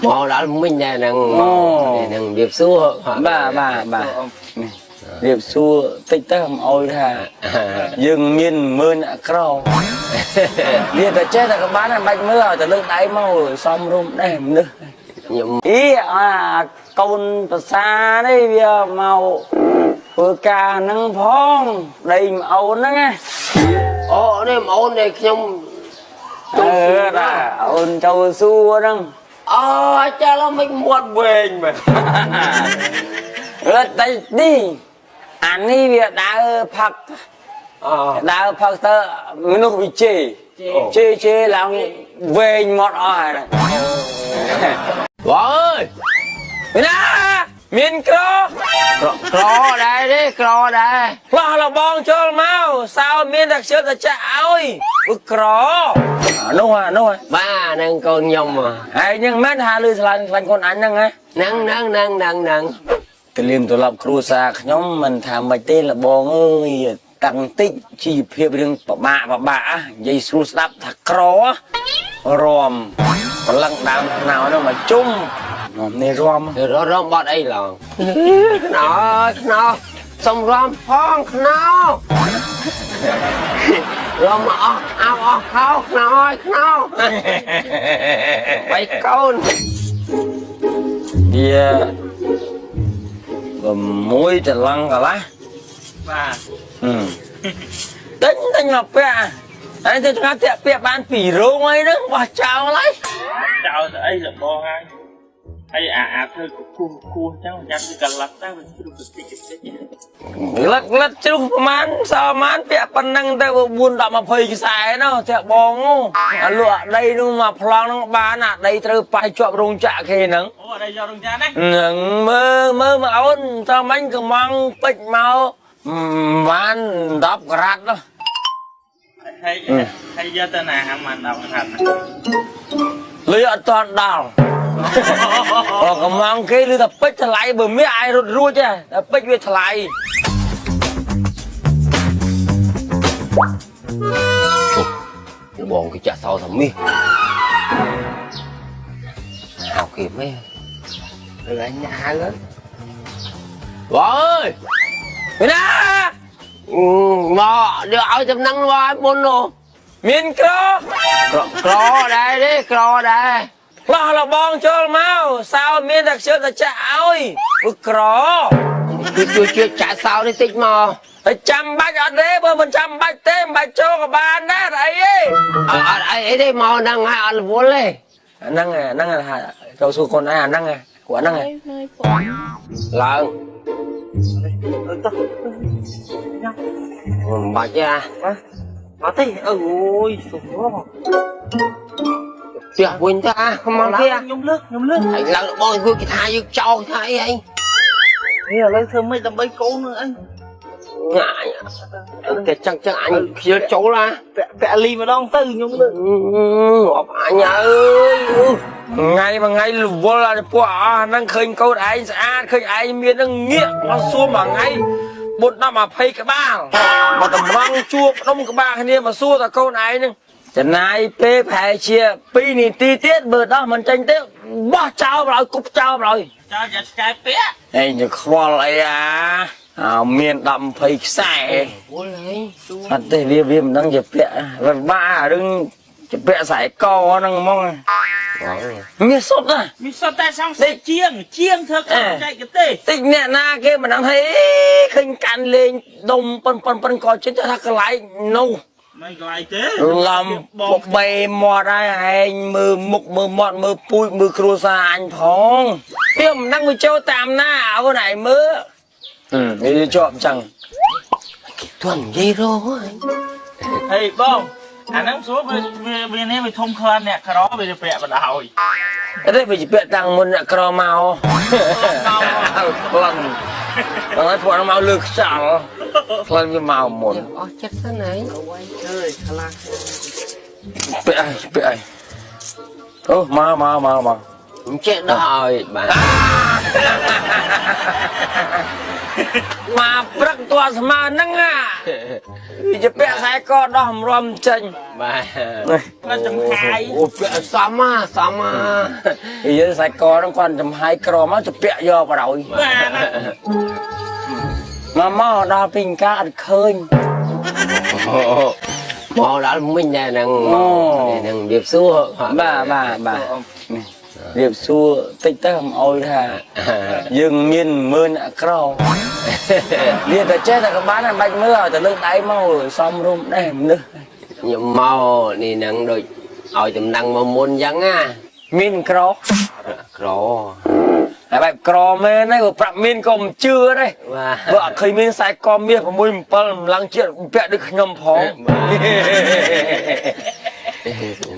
មកដល់មិញដែរហ្នឹងមកហ្នឹងរៀបសួរ បាទបាទបាទនេះរៀបសួរតិចទៅកុំអោយថាយើងមានមើលអ្នកក្រវាតែចេះតែក៏បានដែរមិនបាច់មើលឲ្យតែលើកដៃមកសំរុំដែរមនុស្ស ខ្ញុំ អីអាកូនប្រសានេះវាមកធ្វើការហ្នឹងផងដីម្អូនហ្នឹងណា អូនេះប្អូននេះខ្ញុំ អឺបាទអូនចូលសួរហ្នឹង អូចាឡមិនមាត់វែងមែន រត់តែនេះអានេះវាដើរផឹក អូ ដើរផឹកទៅមនុស្សវាជេរជេរជេរឡើងវែងមាត់អស់ហើយហ្នឹង បងអើយ មានណាមានក្រ ក្រដែរទេក្រដែរ ផ្លោះលបងចូលមកសោមានតែខ្ជិលតែចាក់ឲ្យវាក្រអានោះអានោះ បាទហ្នឹងកូនខ្ញុំ ហើយនឹងមែនថាលឺឆ្លាញ់ខ្លាញ់កូនអញហ្នឹងហ៎ ហ្នឹងហ្នឹងហ្នឹងហ្នឹងហ្នឹង ទលៀមត្រឡប់គ្រួសារខ្ញុំមិនថាមិនទេលបងអើយតាំងតិចជីវភាពរឿងពិបាកពិបាកនិយាយស្រួលស្ដាប់ថាក្ររំប្រឡឹងដើមខ្នោហ្នឹងមកជុំនំនេះរំ ររំបត់អីឡងខ្នោខ្នោសុំរំផងខ្នោរំអស់អោអស់ខោខ្នោអើយខ្នោបីកូន វា6តឡងកន្លះ បាទ ទិញទិញមកពាក់ហើយទៅថ្ងៃតាក់ពាក់បានពីរោងអីហ្នឹងបោះចោលហើយ ចោលទៅអីលបងហើយហើយអាអាធ្វើគោះគោះចឹងចាំវាកលឹកដែរវាជ្រុះបន្តិចបន្តិច លឹកលិតជ្រុះប្រហែលសល់ប្រហែលពាក់ប៉ុណ្ណឹងទៅ4 10 20ខ្សែនោះតាក់បងអាលក់អាដីនោះមកប្លង់ហ្នឹងបានអាដីត្រូវប៉ះជាប់រោងចក្រគេហ្នឹង អូអត់យករងចាណា ហ្នឹងមើលមើលមកអូនតើមិញកំងពេជ្រមកបាន10ក្រាត់នោះ ហើយហើយយកទៅណាហាំបាន10ខាត់ លុយអត់តាន់ដល់អូកំងគេឮថាពេជ្រថ្លៃបើមាសអាចរត់រួចទេតែពេជ្រវាថ្លៃ បងគេចាក់សោថាមាសហៅគេមែន ឡើយញ៉ាហៅ បងអើយ មានណា មកយកឲ្យចំណឹងមកឲ្យមុននោះ មានក្រ ក្រដែរទេក្រដែរ ផ្លោះលបងចូលមកសោមានតែខ្ជិលតែចាក់ឲ្យវាក្រ គឺជួយជួយចាក់សោនេះតិចមក តែចាំបាច់អត់ទេបើមិនចាំបាច់ទេមិនបាច់ចូលក៏បានដែរអីទេ អត់អត់អីទេមកហ្នឹងហើយអត់រវល់ទេ អាហ្នឹងអាហ្នឹងថាចូលសួរកូនឯងអាហ្នឹងគាត់អាហ្នឹង nơi phố ឡើង អឺតោះ មិនបាច់ទេអា អត់ទេអូយសុខ ផ្ទះវិញទៅអាខំមកផ្ទះ ខ្ញុំលើកខ្ញុំលើក ហើយឡើងបងគួយគេថាយើងចោលថាអីហី នេះឥឡូវធ្វើម៉េចដើម្បីកូននឹងអី ងាតែចឹងចឹងអញខ្ជិលចូលអា ពាក់ពាក់លីម្ដងទៅខ្ញុំលើក រាប់អញអើយ ថ្ងៃមួយថ្ងៃរវល់អាពួកអស់ហ្នឹងឃើញកូនឯងស្អាតឃើញឯងមានហ្នឹងងាកមកសួរមួយថ្ងៃ4 10 20ក្បាលមកតម្រង់ជួបដុំក្បាលគ្នាមកសួរតកូនឯងហ្នឹងចំណាយពេលប្រហែលជា2នាទីទៀតបើដោះមិនចេញទេបោះចោលបណ្ដោយគប់ចោលបណ្ដោយ ចោលយ៉ាឆ្កែពាក់ ឯងទៅខ្វល់អីអាអើមាន10 20ខ្សែ វល់ហី អត់ទេវាវាមិនដឹងជាពាក់វាបាក់រឿងជាពាក់ខ្សែកហ្នឹងហ្មងមានសុទ្ធណា មានសុទ្ធតែសង្ស័យជាងជាងធ្វើកចែកទេ តិចអ្នកណាគេមិនដឹងថាអីឃើញកាន់លេងដុំប៉ុនប៉ុនប៉ុនកចិត្តថាកន្លែងនោះ មិនកន្លែងទេ ឡំបបេមាត់ហើយឯងមើលមុខមើលមាត់មើលពូជមើលគ្រួសារអញផងវាមិនដឹងវាចូលតាមណាអូនឯងមើលវាជាប់អញ្ចឹង គេទន់និយាយរហ៎ ហេបងអាហ្នឹងស្រួលវាវានេះវាធំខ្លាំងអ្នកក្រវាទៅពាក់បណ្ដោយ ទេវាជាពាក់តាំងមុនអ្នកក្រមកក្លិនដល់ពួកហ្នឹងមកលើខ្យល់ក្លិនវាមកមុន អស់ចិត្តសិនហើយ អើយខ្លាំង ពាក់អីពាក់អីអូមកមកមកមក មិនចេះដោះឲ្យបាទ មកព្រឹកតួស្មើហ្នឹងអាវាជាពាក់ខ្សែកដោះម្រាំចេញ បាទ គាត់ចំហាយ អូពាក់សមអាសមអា យើងខ្សែកហ្នឹងគាត់ចំហាយក្រមកទៅពាក់យកបរោយ បាទណា មកមកដល់ពីការអត់ឃើញ អូមកដល់មិញដែរហ្នឹង អូ ហ្នឹងរៀបសួរ បាទបាទបាទនេះរៀបសួរតិចទៅកុំអោយថាយើងមានមើលអ្នកក្រ វាតែចេះតែក៏បានដែរមិនបាច់មើលឲ្យតែលើកដៃមកសំរុំដែរមនុស្ស ខ្ញុំមកនេះហ្នឹងដូចឲ្យតំណែងមកមុនអញ្ចឹងណា មានក្រ ក្រ តែបែបក្រមែនហើយបើប្រាប់មានក៏មិនជឿដែរ បាទ បើអត់ឃើញមានខ្សែកមាស6 7កម្លាំងជាតិពាក់ដូចខ្ញុំផង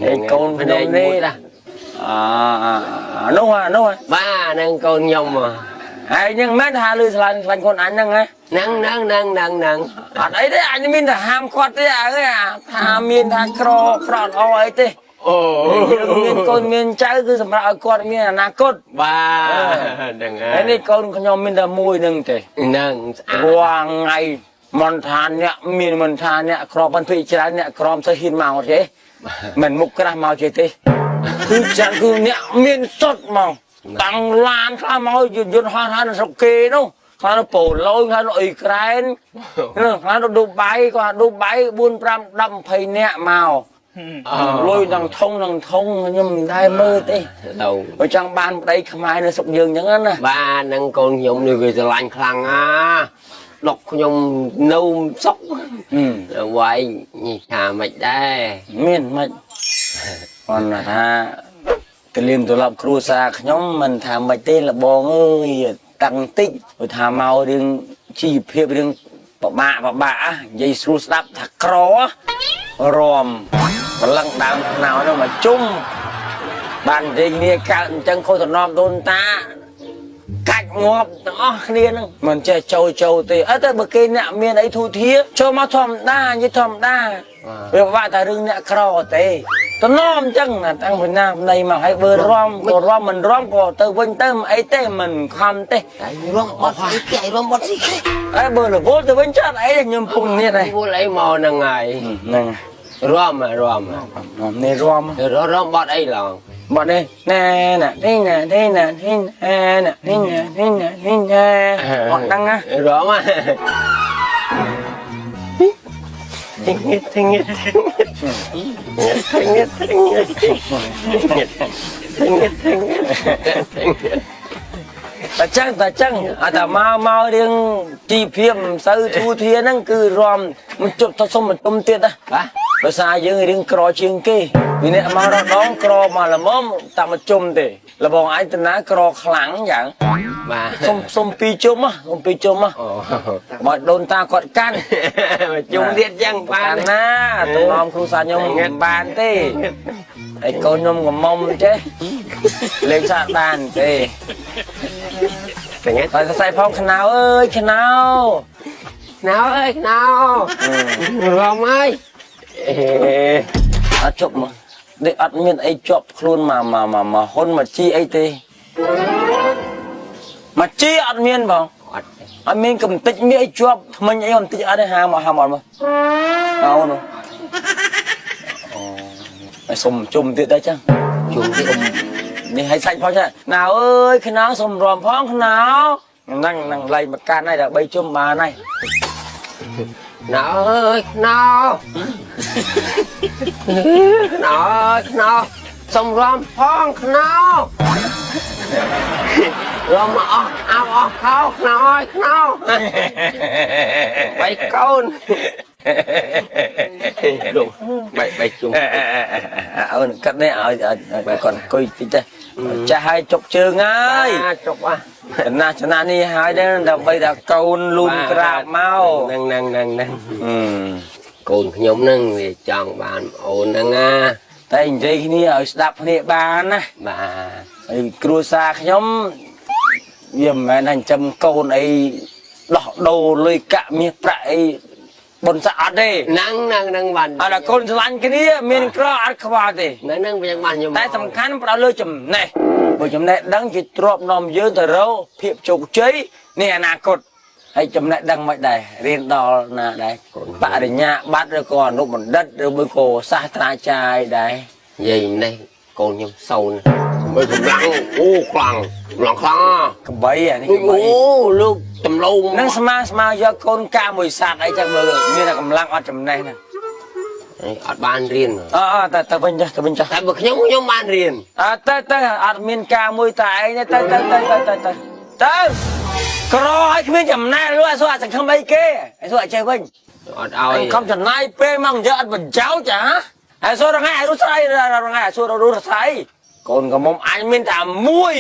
ឯកូនខ្ញុំនេះ ណា អានោះអានោះ បាទហ្នឹងកូនខ្ញុំហ៎ ហើយហ្នឹងមែនថាលឺឆ្លាញ់ឆ្លាញ់ខ្លួនអញហ្នឹងហ៎ ហ្នឹងហ្នឹងហ្នឹងហ្នឹងហ្នឹង អត់អីទេអញមានតែហាមគាត់ទេអើយអាថាមានថាក្រក្រអត់អអីទេ អូ យើងមានកូនមានចៅគឺសម្រាប់ឲ្យគាត់មានអនាគត បាទហ្នឹង ហើយនេះកូនខ្ញុំមានតែមួយហ្នឹងទេ ហ្នឹងស្អាត រាល់ថ្ងៃមិនថាអ្នកមានមិនថាអ្នកក្រប៉ុន្តែច្រើនអ្នកក្រមិនសូវហ៊ានមកទេមិនមុខក្រាស់មកទេទេគឺច្រើនគឺអ្នកមានសុតមកតាំងឡានខ្លះមកយន្តយន្តហោះថានៅស្រុកគេនោះខ្លះនៅប៉ូឡូញខ្លះនៅអ៊ុយក្រែននោះខ្លះនៅឌូបៃគាត់ឌូបៃ4 5 10 20នាក់មកលុយដល់ធុងដល់ធុងខ្ញុំមិនដែរមើលទេ ទៅ បើចង់បានប្តីខ្មែរនៅស្រុកយើងអញ្ចឹងណា បាទហ្នឹងកូនខ្ញុំនេះវាស្រឡាញ់ខ្លាំងណាដុកខ្ញុំនៅសុកវាយនេះថាមិនដែរ មានមិនគាត់ថាទលៀមត្រឡប់គ្រួសារខ្ញុំមិនថាមិនទេលបងអើយតាំងតិចព្រោះថាមករឿងជីវភាពរឿងពិបាកពិបាកនិយាយស្រួលស្ដាប់ថាក្ររំប្រឡឹងដើមខ្នោនោះមកជុំបាននិយាយគ្នាកើតអញ្ចឹងខុសតំណមដូនតាកាច់ងាប់ទាំងអស់គ្នាហ្នឹងមិនចេះចូលចូលទេអត់តែបើគេអ្នកមានអីធូធាចូលមកធម្មតានិយាយធម្មតា វាពិបាកតែរឿងអ្នកក្រទេតំណមអញ្ចឹងណាតាំងពីណាប្តីមកហើយបើរំក៏រំមិនរំក៏ទៅវិញទៅមិនអីទេមិនខំទេ តែរំបត់ស្អីគេរំបត់ស្អីគេ អើបើរវល់ទៅវិញចាត់អីទេខ្ញុំពុំនេះដែរ វល់អីមកហ្នឹងហើយ ហ្នឹង រំរំ នេះរំ រំបត់អីឡង បាត់នេះណែណែនេះណែនេះណែនេះណែនេះណែនេះណែនេះណែអត់ដឹងណា រំហ៎ ទិងទិងទិងទិងទិងទិងទិងទិង តែចឹងតែចឹងអត់តែមកមករឿងជីវភាពមិនសូវធូរធាហ្នឹងគឺរំមិនជប់ទៅសុំបន្ទុំទៀតណា បាទ ដោយសារយើងរៀងក្រជាងគេពីអ្នកមករដងក្រមកល្មមតាមមកជុំទេលបងឯងតាណាក្រខ្លាំងយ៉ាង បាទ សុំសុំពីរជុំហ៎សុំពីរជុំហ៎ អូ បើដូនតាគាត់កាន់ មកជុំទៀតចឹងបា បាន នណាតំណមគ្រូសាខ្ញុំមិនបានទេហើយកូនខ្ញុំកំមុំចេះលេងសាកបានទេ តែង ហើយសរសៃផងខ្នោអើយខ្នោ ណៅអើយណៅរំអើយអេ អត់ជប់មកនេះអត់មានអីជាប់ខ្លួនមកមកមកមកហ៊ុនមកជីអីទេមកជីអត់មានបង អត់ អត់មានកំតិចមានអីជាប់ថ្មិញអីកំតិចអត់ទេហាមកហាមកមកអោនោះអូសុំជុំទៀតដែរចឹង ជុំទៀត នេះឲ្យសាច់ផងចាណៅអើយខ្នោសុំរំផងខ្នោហ្នឹងហ្នឹងឡៃមកកាន់ហើយដល់3ជុំបានហើយ ណៅអើយណៅណៅអើយណៅសុំរំផងណៅរំអស់អោអស់ខោណៅអើយណៅបីកូនលោកបីបីជុំ អូនកាត់នេះឲ្យឲ្យគាត់អង្គុយតិចទៅចាស់ហើយចុកជើងហើយ ចុកอ่ะ ចំណាស់ចំណាស់នេះហើយដែរដើម្បីតែកូនលូនក្រាបមក ហ្នឹងហ្នឹងហ្នឹងហ្នឹង អឺ កូនខ្ញុំហ្នឹងវាចង់បានអូនហ្នឹងណា តែនិយាយគ្នាឲ្យស្ដាប់គ្នាបានណា បាទ ហើយគ្រួសារខ្ញុំវាមិនមែនថាចិញ្ចឹមកូនអីដោះដូរលុយកាក់មាសប្រាក់អីបុណ្យស័ក្តិអត់ទេ ហ្នឹងហ្នឹងហ្នឹងបាន អត់ដល់កូនស្រឡាញ់គ្នាមានក្រអត់ខ្វល់ទេ ហ្នឹងហ្នឹងវាយ៉ាងបានខ្ញុំ តែសំខាន់ផ្ដោតលើចំណេះ បើចំណេះដឹងជាទ្របនាំយើងទៅរកភាពជោគជ័យនៃអនាគតហើយចំណេះដឹងមិនដែររៀនដល់ណាដែរបរិញ្ញាបត្រឬក៏អនុបណ្ឌិតឬមួយក៏សាស្ត្រាចារ្យដែរ និយាយនេះកូនខ្ញុំសូនមើលកម្លាំងអូខ្លាំងកម្លាំងខ្លាំង កំបីអានេះកំបី អូលើកតំឡង នឹងស្មាស្មាយកកូនកាមួយសត្វអីចឹងមើលមានតែកម្លាំងអត់ចំណេះហ្នឹង អត់បានរៀន អើអើទៅទៅវិញចាស់ទៅវិញចាស់ តែបើខ្ញុំខ្ញុំបានរៀន អើទៅទៅអត់មានការមួយតែឯងទេទៅទៅទៅទៅទៅទៅទៅក្រឲ្យគ្មានចំណេះលួចសួរអត់សង្ឃឹមអីគេឲ្យសួរអត់ចេះវិញ អត់ឲ្យ ខំចំណាយពេលមកយកអត់ប្រយោជន៍ចាហើយសួររងៃឲ្យរស់ស្អីរងៃឲ្យសួររស់ស្អីកូនកំមុំអញមានតែមួយ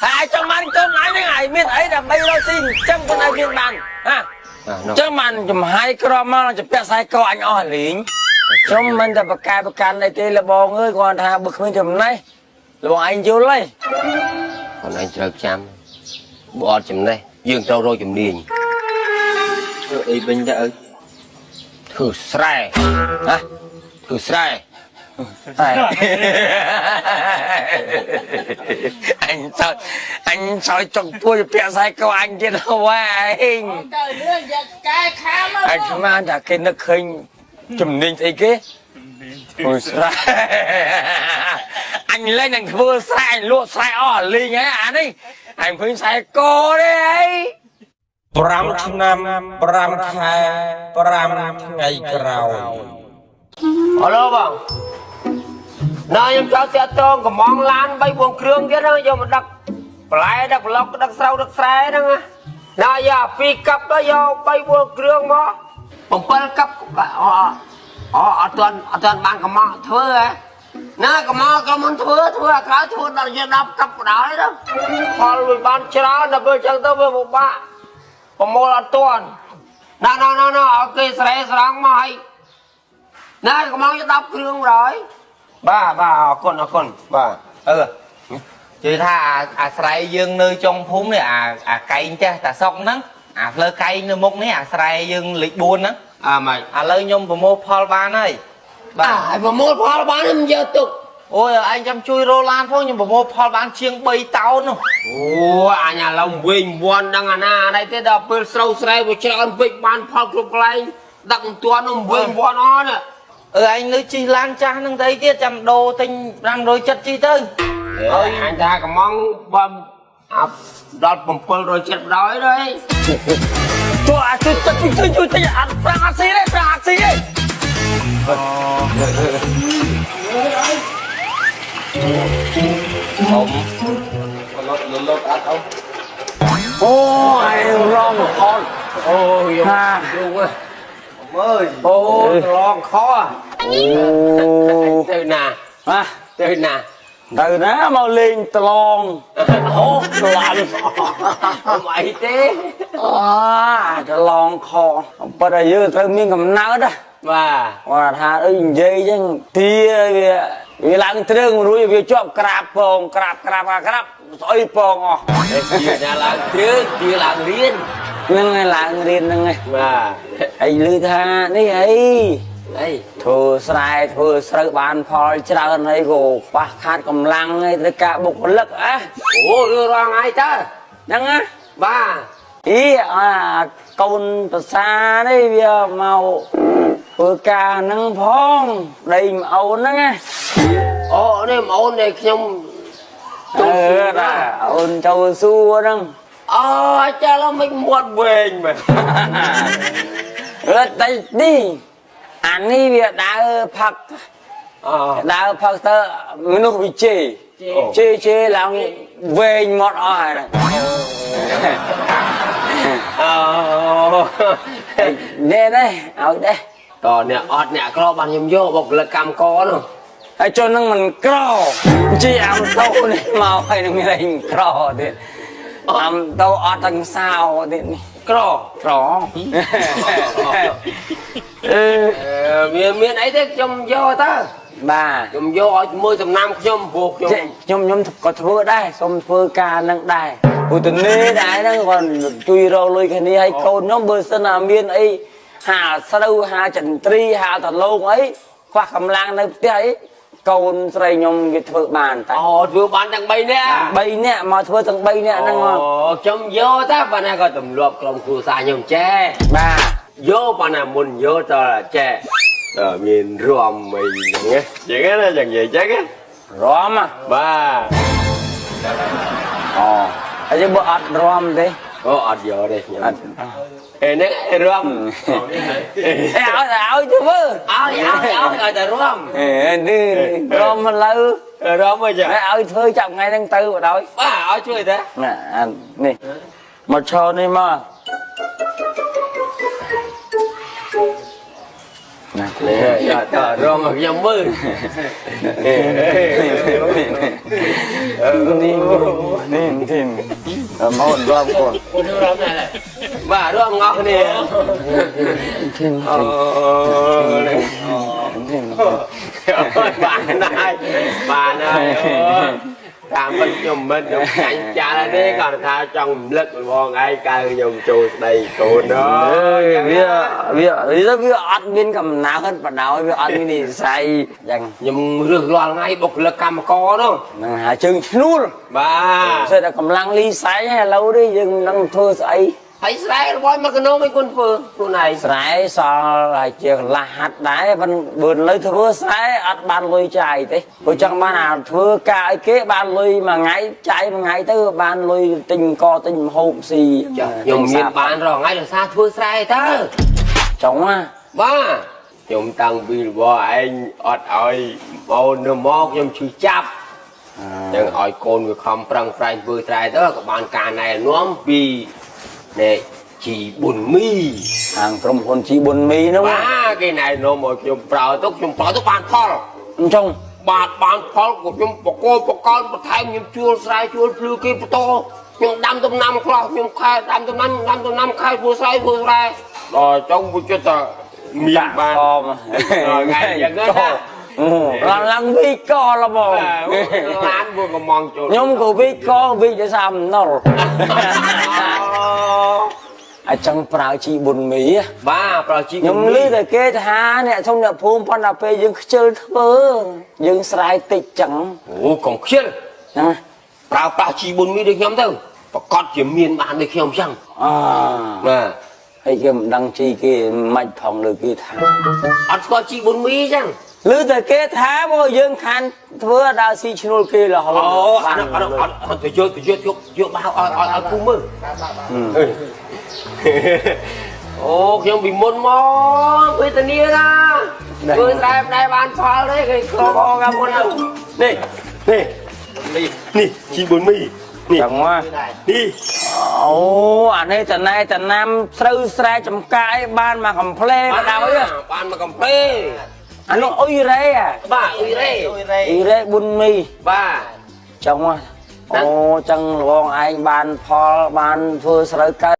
ហើយចង់បានកូនអញហ្នឹងឲ្យមានអីដើម្បីរកស៊ីចិញ្ចឹមកូនឲ្យមានបានហាចឹងបានចំហាយក្រមមកជំពាក់ខ្សែកអញអស់លីងខ្ញុំមិនតែប្រកែប្រកាន់អីទេលបងអើយគាត់ថាបើគ្មានចំណេះលបងឯងយល់ហើយ ខ្លួនឯងត្រូវចាំបើអត់ចំណេះយើងត្រូវរកជំនាញ ធ្វើអីវិញទៅឪ ធ្វើស្រែ ហ៎ ធ្វើស្រែ តែអញសើចអញសើចចុកពួយពាក់ខ្សែកអញទៀតវ៉ាឯង ទៅលឿនយកកែខាមក អញស្មានថាគេនឹកឃើញជំនាញស្អីគេធ្វើស្រែអញលែងនឹងធ្វើស្រែអញលក់ស្រែអស់លីងហើយអានេះអញឃើញខ្សែកទេអី5ឆ្នាំ5ខែ5ថ្ងៃក្រោយ ហៅឡូបងណ៎ខ្ញុំចង់តាក់ទងកំងឡាន3 4គ្រឿងទៀតហ្នឹងយកមកដឹកបន្លែដឹកប្លុកដឹកស្រូវដឹកស្រែហ្នឹងណាណ៎យកពីរកាប់ទៅយក3 4គ្រឿងមក7កាប់អូអូអត់ទាន់អត់ទាន់បានកំងធ្វើហ៎ណាកំងក៏មិនធ្វើធ្វើអាក្រៅធ្វើដល់យើង10កាប់ក៏ដោយទៅផលវាបានច្រើនដល់ពេលអញ្ចឹងទៅវាពិបាកប្រមូលអត់ទាន់ណ៎ណ៎ណ៎ណ៎ឲ្យគេស្រែស្រង់មកឲ្យ ណែកំងយក10គ្រឿងបណ្ដោយបាទបាទអរគុណអរគុណបាទ អឺនិយាយថាអាអាស្រ័យយើងនៅចុងភូមិនេះអាអាកែងចេះតាសុកហ្នឹងអាផ្លូវកែងនៅមុខនេះអាស្រ័យយើងលេខ4ហ្នឹង អាម៉េច ឥឡូវខ្ញុំប្រមូលផលបានហើយ បា បាទ ទឲ្យប្រមូលផលបានខ្ញុំយកទុក អូយឯងចាំជួយរោឡានផងខ្ញុំប្រមូលផលបានជាង3តោននោះ អូអញឥឡូវវិញវាន់ដឹងអាណាអីទេដល់ពេលស្រូវស្រែវាច្រើនពេកបានផលគ្រប់កន្លែងដឹកមិនទាន់នោះវិញវាន់អស់នេះ អឺឯងនៅជិះឡានចាស់ហ្នឹងទៅអីទៀតចាំដូរទិញ570ជិះទៅ ហើយអញថាកំងបើអាប់ដល់770បណ្ដោយទៅ ជួយអាជួយទឹកជួយជួយតិចអត់ប្រាំងអត់ស៊ីទេប្រាំងអត់ស៊ីទេ អ៊ំលត់លត់អត់អ៊ំ អូយរងអត់ អូយ ហា យូរ អើយ អូត្រឡងខ អូ ទៅណា ហ៎ ទៅណា ទៅណាមកលេងត្លងអូត្លង អមអីទេ អាត្លងខប៉ុន្តែយើងត្រូវមានកំណើតណា បាទ គាត់ថាអីនិយាយចឹងទាវាវាឡើងទ្រើងរួចវាជាប់ក្រាបពងក្រាបក្រាបក្រាបស្អុយពងអស់ ជាណាឡើងគ្រឿងជាឡើងរៀន ហ្នឹងហើយឡើងរៀនហ្នឹងហើយ បាទ ហើយឮថានេះអី អី ធ្វើស្រែធ្វើស្រូវបានផលច្រើនអីក៏ខ្វះខាតកម្លាំងអីត្រូវការបុគ្គលិកអះ អូរឿងរងអីតើ ហ្នឹងណា បាទ អីអាកូនប្រសានេះវាមកធ្វើការហ្នឹងផងដីម្អូនហ្នឹងណា អូនេះប្អូននេះខ្ញុំ អឺណាអូនចូលសួរហ្នឹង អូចាឡើយមិនមាត់វែងមែន រត់តែនេះអានេះវាដើរផឹក អូ ដើរផឹកទៅមនុស្សវិជេជេជេឡើងវែងមាត់អស់ហើយហ្នឹង អូ នេះនេះឲ្យដែរ តអ្នកអត់អ្នកក្របានខ្ញុំយកបុគ្គលិកកម្មករនោះ ហើយចុះនឹងមិនក្រជីអាំតូនេះមកហើយនឹងមានអីមិនក្រទៀតអាំតូអត់ទាំងសោទៀតនេះ ក្រ ក្រអឺ វាមានអីទេខ្ញុំយកតើ បាទ ខ្ញុំយកឲ្យមួយសំណាំខ្ញុំព្រោះខ្ញុំ ចេះខ្ញុំខ្ញុំក៏ធ្វើដែរសុំធ្វើការនឹងដែរព្រោះទៅនេះដែរហ្នឹងគាត់ជួយរកលុយគ្នាហើយកូនខ្ញុំបើសិនណាមានអីហាលស្រូវហាលចន្ទ្រីហាលតឡូងអីខ្វះកម្លាំងនៅផ្ទះអី កូនស្រីខ្ញុំគេធ្វើបានតែ អូធ្វើបានទាំង3នាក់ 3នាក់មកធ្វើទាំង3នាក់ហ្នឹងមក អូខ្ញុំយកតែប៉ុណ្ណាក៏ទម្លាប់ក្រុមគ្រួសារខ្ញុំចេះ បាទ យកប៉ុណ្ណាមុនយកតចេះតើមានរំអីហ្នឹងណាចឹងណាចឹងនិយាយចឹងណា រំហ៎ បាទ អូហើយយើងបើអត់រំទេ អូអត់យកទេខ្ញុំ អត់ អេហ្នឹងរំ អេឲ្យតែឲ្យធ្វើ ឲ្យឲ្យឲ្យឲ្យតែរំ អេនេះរំឥឡូវ រំអីចា ឲ្យធ្វើចាប់ថ្ងៃហ្នឹងទៅបណ្ដោយ បាទឲ្យជួយទេ ណាអានេះមកឈរនេះមកណា នេះតរំឲ្យខ្ញុំមើល នេះនេះនេះមករំកូន រំណែបាទរំងអស់គ្នាអូបានហើយបានហើយតាមពិតខ្ញុំមិនខ្ញុំចាញ់ចាល់ទេគាត់ថាចង់រំលឹកបងឯងកៅខ្ញុំចូលស្ដីកូនអើយ វាវាវាវាអត់មានកំណើតបដោយវាអត់មាននិស័យយ៉ាង ខ្ញុំរើសរាល់ថ្ងៃបុគ្គលិកកម្មករនោះ ហ្នឹងហើយជើងឈ្នួល បាទ ស្អីតែកម្លាំងលីសែងហើយឥឡូវនេះយើងមិនដឹងធ្វើស្អី ហើយស្រែរបស់មកកណោមិនគុណធ្វើខ្លួនឯង ស្រែសល់ហើយជាកន្លះហាត់ដែរប៉ុន្តែបើលើធ្វើស្រែអត់បានលុយចាយទេព្រោះចង់បានអាធ្វើការឲ្យគេបានលុយមួយថ្ងៃចាយមួយថ្ងៃទៅបានលុយទិញកទិញម្ហូបស៊ី ខ្ញុំមានបានរាល់ថ្ងៃដោយសារធ្វើស្រែទៅ ចង់ណា បាទខ្ញុំតាំងពីរបស់ឯងអត់ឲ្យបងនៅមកខ្ញុំឈឺចាប់ចឹងឲ្យកូនវាខំប្រឹងប្រែងធ្វើស្រែទៅក៏បានការណែនាំពីនេះជីប៊ុនមី ខាងក្រុមហ៊ុនជីប៊ុនមីនោះ បាទគេណែនាំឲ្យខ្ញុំប្រើទៅខ្ញុំប្រើទៅបានផល អញ្ចឹង បាទបានផលក៏ខ្ញុំបកបកលបន្ថែមខ្ញុំជួលស្រែជួលភ្លឺគេបន្តខ្ញុំដាំដំណាំខ្លះខ្ញុំខែដាំដំណាំដាំដំណាំខែធ្វើស្រែធ្វើស្រែដល់ចុងវាចិត្តតែមានបាន អម ថ្ងៃយ៉ាងហ្នឹងណា ឡើងឡើងវិកលហ្មង ឡានពួកកំងចូល ខ្ញុំក៏វិកវិដោយសារអំណុលអញ្ចឹងប្រើជីប៊ុនមី បាទប្រជា ខ្ញុំឮតែគេថាអ្នកធំអ្នកភូមិប៉ុន្តែពេលយើងខ្ជិលធ្វើយើងស្រែតិចចឹង អូកុំខ្ជិល ណា ប្រើប្រាស់ជីប៊ុនមីដូចខ្ញុំទៅប្រកាសជាមានបានដូចខ្ញុំចឹង អ បាទ ហើយគេមិនដឹងជីគេមិនផងលើគេថា អត់ស្គាល់ជីប៊ុនមីចឹង ឮតែគេថាមកយើងខានធ្វើដល់ស៊ីឈ្នួលគេរហូត អូអត់អត់អត់អត់ទៅយកទៅយកយកយកបៅឲ្យឲ្យឲ្យគូមើលអូខ្ញុំពីមុនមកវេទនាណាធ្វើស្រែផ្នែកបានផលទេគេក្រកាមុននេះនេះនេះជីប៊ុនមីនេះ ចឹងមក នេះ អូអានេះតណែតណាំស្រូវស្រែចំការអីបានមកកំ pl េបដោយ បានមកកំភ្លេ អានោះអ៊ុយរ៉េ បាទអ៊ុយរ៉េ អ៊ុយរ៉េ អ៊ុយរ៉េប៊ុនមី បាទ ចឹងមកអូចឹងលងឯងបានផលបានធ្វើស្រូវកើត